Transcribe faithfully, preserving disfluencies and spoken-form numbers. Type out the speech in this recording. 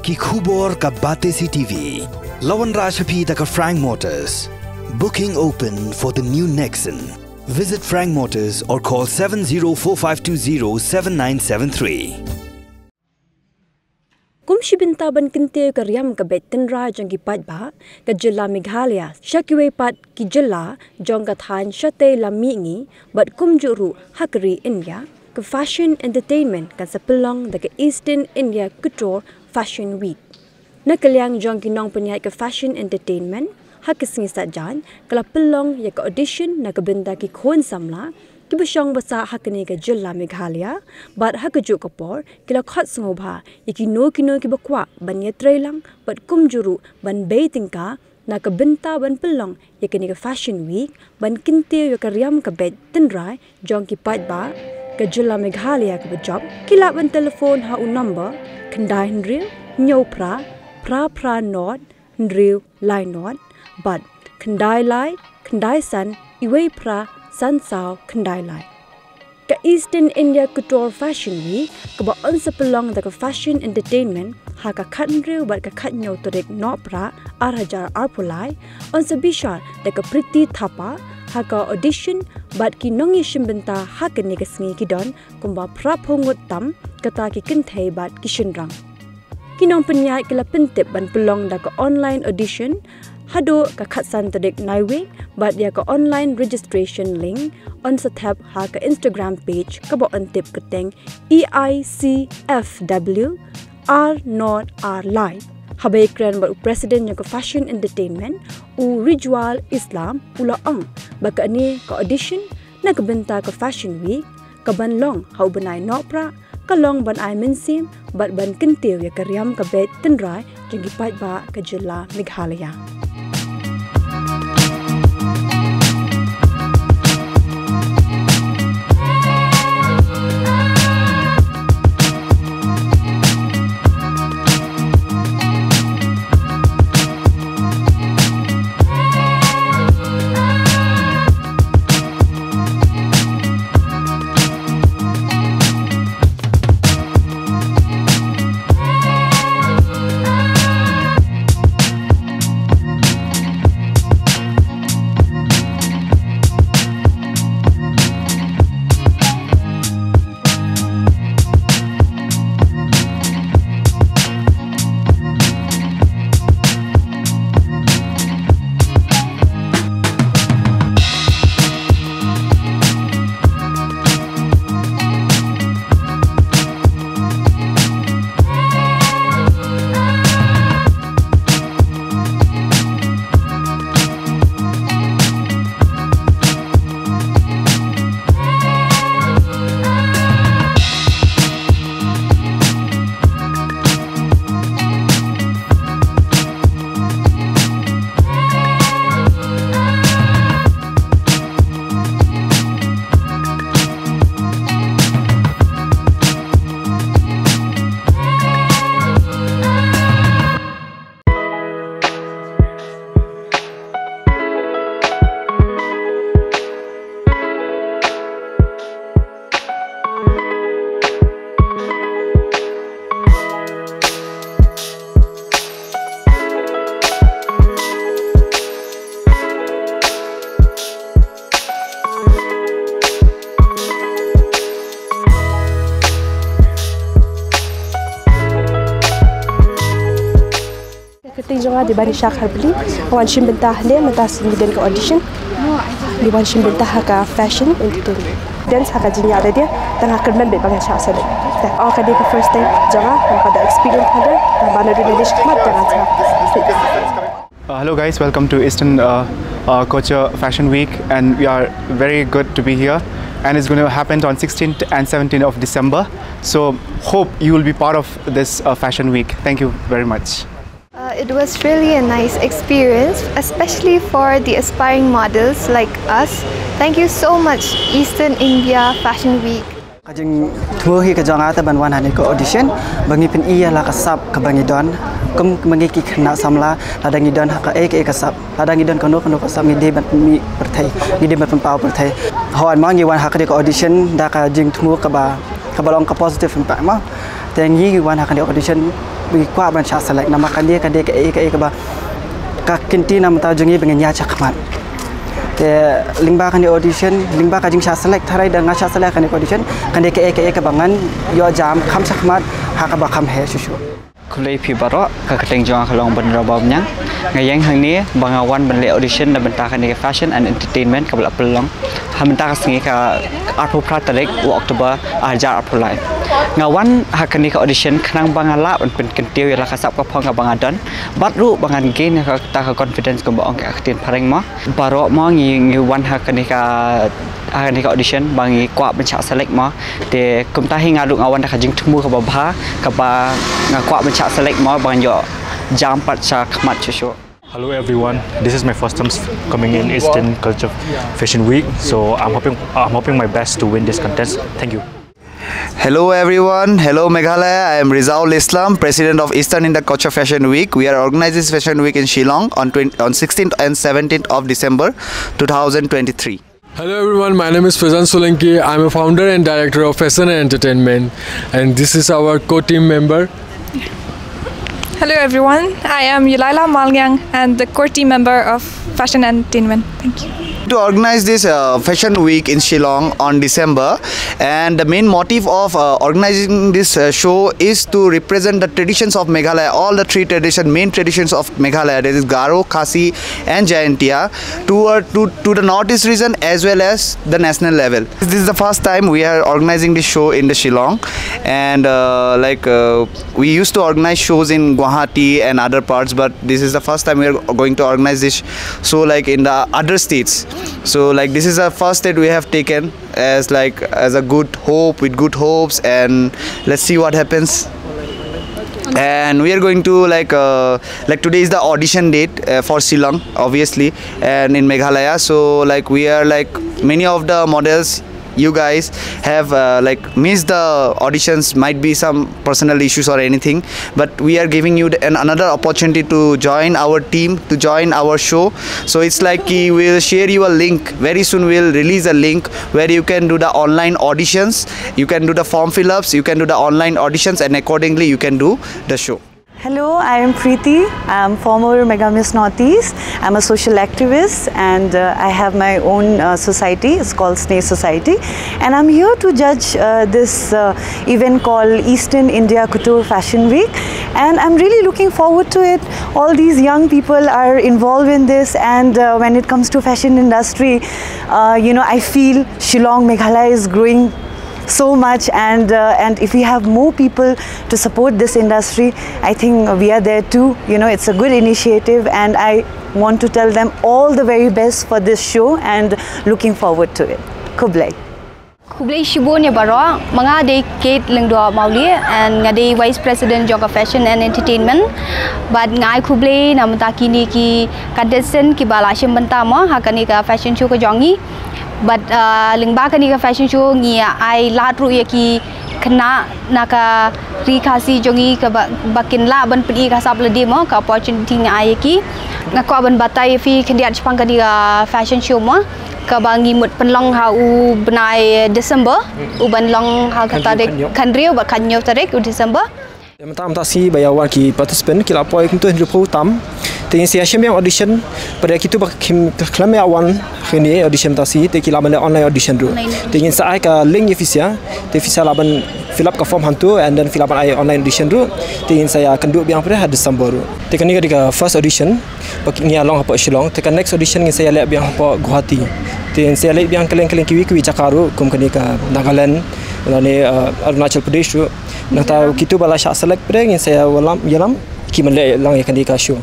Ki khubor ka Batesi T V. La wanrah sha phi da ka Frank Motors. Booking open for the new Nexon. Visit Frank Motors or call seven zero four five two zero seven nine seven three. Kum shi bynta ban kyntiew ka riam ka beit tynrai jong ki paidbah ka jylla Meghalaya sha kiwei pat ki jylla jong ka thaiñ shatei lam mihngi bad kumjuh ruh ha ka ri India, ka Fashion Entertainment kan sa pynlong da ka Eastern India Couture Fashion Week. Na ka liang jong ki nongpynïaid ka Fashion Entertainment, ha ka sngi Saitjaiñ ka la pynlong ïa ka audition na ka bynta ki khun samla kiba shong ba sah ha kane ka jylla Meghalaya, bad ha kajuh ka por ki la khot sngewbha ïa kino kino kiba kwah ban ïatreilang bad kumjuh ruh ban bei tyngka na ka bynta ban pynlong ïa kane ka Fashion Week ban kyntiew ïa ka riam ka beit tynrai jong ki paidbah ka jylla Meghalaya kaba jop. Ki lah ban telephone ha u number khyndai hynriew hynñiew phra phra phra nod hynriew lai nod bad khyndai lai khyndai san iwei phra san saw khyndai lai. Ka Eastern India Couture Fashion Week kaba yn sa pynlong da ka Fashion Entertainment ha ka khathynriew bad ka khathynñiew tarik Nohprah ar hajar arphew lai, yn sa bishar da ka Priti Thapa. Ha ka audition bad ki nongïashim bynta ha kane ka sngi ki don kumba phraphew ngut tam, kata ki kynthei bad ki shynrang. Ki nongpynïaid ki la pyntip ban pynlong da ka online audition haduh ka khatsan tarik Naiwieng, bad ïa ka online registration link yn sa thep ha ka Instagram page kaba yn tip kyrteng E I C F W ar nod ar lai. Haba ïakren bad u president jong ka Fashion Entertainment, u Rijwal Islam, u la ong ba kane ka audition na ka bynta ka Fashion Week kaban long ha u bnai Nohprah ka long ban ai mynsiem bad ban kyntiew ïa ka riam ka beit tynrai jong ki paidbah ka jylla Meghalaya. Ka kyrteng jong nga dei Banisha Kharbli. Nga wan shim bynta hangne mynta sien ba don ka audition. Ngi wan shim bynta ha ka Fashion Entertainment. Dance ha ka jingïaid lade, tang ha kyrmen bad ba ngan shah select. Te ong ka dei ka first time jong nga, nga ka da experience hangne, tang ba naduh nangne shakhmat tang ngan shah. Uh, hello guys, welcome to Eastern uh, uh, Culture Fashion Week, and we are very good to be here. And it's going to happen on sixteenth and seventeenth of December. So hope you will be part of this uh, fashion week. Thank you very much. Uh, it was really a nice experience, especially for the aspiring models like us. Thank you so much, Eastern India Fashion Week. Ka jingthmu hi ka jong nga te ban wan hangne ka audition, ba ngi pyni ïa la ka sap kaba ngi don. Kum ba ngi ki khynnah samla, lada ngi don ha kaei kaei ka sap, lada ngi don kano kano ka sap, ngi dei ban pynmih pyrthei, ngi dei ban pynpaw pyrthei. Hooid ma ngi wan ha kane ka audition da ka jingthmu kaba, kaba long ka positive impact ma. Te ngi wan ha kane ka audition Ngi kwah ban shah select namar kane ka dei kaei kaei kaba ka kynti na mynta jong ngi ba ngin ïaid shakhmat. Te lyngba kane audition, lyngba ka jingshah select, tharai da nga shah select kane ka audition, kane kaei kaei kaba ngan ïoh jam kham shakhmat ha kaba kham heh shuh shuh. Khublei phi baroh, ka kyrteng jong nga ka long Bynriew Bamñiang. Nga ïeng hangne ba nga wan ban leh audition na bynta kane ka fashion and entertainment kaba la pynlong ha mynta ka sngi ka arphew phra tarik u October ar hajar arphew lai. Nga wan ha kane ka audition khnang ba nga lah ban pynkyntiew ïa la ka sap ka phong kaba nga don bad ruh ba ngan gain ïa kata ka confidence kumba ong ka ktien phareng mo. Baroh mo ngi ngi wan ha kane ka ha kane ka audition ba ngi kwah ban shah select mo. Te kumta hi nga ruh nga wan da ka jingthmu kaba bha kaba nga kwah ban shah select mo ba ngan ïoh jam pat shakhmat shuh shuh. Hello everyone, this is my first time s- coming in Eastern Culture Fashion Week, so I'm hoping I'm hoping my best to win this contest. Thank you. Hello everyone, hello Meghalaya. I am Rizaul Islam, President of Eastern India Culture Fashion Week. We are organizing this Fashion Week in Shillong on twenty, on sixteenth and seventeenth of December two thousand twenty-three. Hello everyone, my name is Fazan Solanki. I'm a founder and director of Fashion and Entertainment, and this is our core team member. Hello everyone, I am Yulaila Malngiang and the core team member of Fashion and Entertainment. Thank you. To organize this uh, fashion week in Shillong on December, and the main motive of uh, organizing this uh, show is to represent the traditions of Meghalaya, all the three tradition, main traditions of Meghalaya, that is Garo, Khasi, and Jaintia, to, uh, to to the northeast region as well as the national level. This is the first time we are organizing this show in the Shillong, and uh, like uh, we used to organize shows in Guwahati and other parts, but this is the first time we are going to organize this show like in the other states. So like this is the first state we have taken as like as a good hope, with good hopes, and let's see what happens. And we are going to like uh, like today is the audition date uh, for Shillong, obviously, and in Meghalaya. So like we are like many of the models, you guys have uh, like missed the auditions, might be some personal issues or anything, but we are giving you an another opportunity to join our team, to join our show. So it's like ki we'll share you a link very soon. We'll release a link where you can do the online auditions, you can do the form fill-ups, you can do the online auditions, and accordingly you can do the show. Hello, I am Preeti. I'm former Mega Miss Northeast. I'm a social activist and uh, I have my own uh, society. It's called Sneh Society. And I'm here to judge uh, this uh, event called Eastern India Couture Fashion Week. And I'm really looking forward to it. All these young people are involved in this, and uh, when it comes to fashion industry, uh, you know, I feel Shillong, Meghalaya is growing so much, and uh, and if we have more people to support this industry, I think we are there too. You know, it's a good initiative, and I want to tell them all the very best for this show and looking forward to it. Khublei. Khublei shibun ïa baroh, ma nga dei Kate Lyngdoh Mawlieh and nga dei Vice President jong ka Fashion and Entertainment. Bad nga ai khublei na bynta kine ki contestant kiba la shim bynta mo ha kane ka fashion show ka jong ngi. Bad uh, lyngba kane ka fashion show ngi ai lad ruh ïa ki khynnah na ka ri Khasi jong ngi kaba ba kin lah ban pyni ka sap lade mo, ka opportunity nga ai ïa ki. Nga kwah ban batai ïa phi khyndiat shaphang kane ka fashion show mo, kaba ngi mut pynlong ha u bnai December, u ban long ha ka tarik khathynriew bad khathynñiew tarik u December. Mynta mynta sngi ba ïa wan ki participant ki la poi kumto hynriewphew tam. Te ngin sa ïa shim biang audition, pat ïa kito ba kim khlem ïa wan ha kane audition mynta sngi te ki lah ban leh online audition ruh. Te ngin sa ai ka link ïa phi sha, te phi sa lah ban fill up ka form hangto and then phi lah ban ai online audition ruh. Te ngin sa ïa kynduh biang pat ha December ruh. Te kane ka dei ka first audition ba ngi ïa long hapoh Shillong, te ka next audition ngin sa ïa leh biang hapoh Guwahati. Te ngin sa ïa leh biang kylleng kylleng kiwei kiwei jaka ruh kum kane ka Nagaland lane uh, Arunachal Pradesh ruh. Nangta kito ba la shah select pat ngin sa ïa wallam ïalam ki ban leh lang ïa kane ka show.